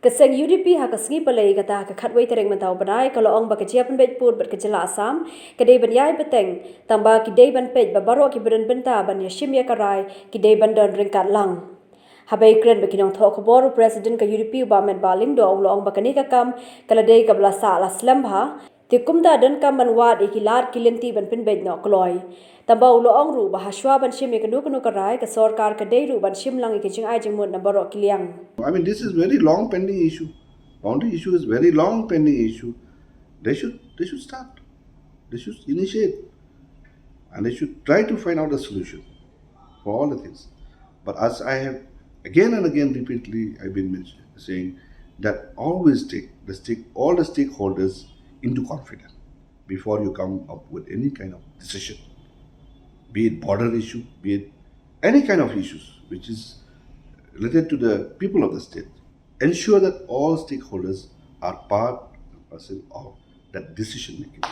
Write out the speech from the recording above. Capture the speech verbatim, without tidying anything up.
Ka seng U D P ha ka sngi Palei kata ka khatwei tarik mynta u bnai ka la ong ba ka jia pynbeit pud bad ka jylla Assam ka dei ban ïai bteng tang ba ki dei ban peit ba baroh ki ba don bynta ban ïa shim ïa ka rai ki dei ban don ryngkat lang. Haba ïakren bad ki nongthoh khubor u President ka U D P u Bah Metbah Lyngdoh u la ong ba kane ka kam ka la dei kaba la sah la slem bha. Te kumta donkam ban wad ïa ki lad ki lynti ban pynbeit noh kloi. Tang ba u la ong ruh ba hashwa ban shim ïa kano kano ka rai ka sorkar ka dei ruh ban shim lang ïa ki jingai jingmut na baroh ki liang. I mean, this is very long pending issue. Boundary issue is very long pending issue. They should they should start. They should initiate, and they should try to find out a solution for all the things. But as I have again and again repeatedly, I've been mentioning, saying that always take the stake all the stakeholders into confidence before you come up with any kind of decision, be it border issue, be it any kind of issues which is related to the people of the state. Ensure that all stakeholders are part and parcel of that decision making.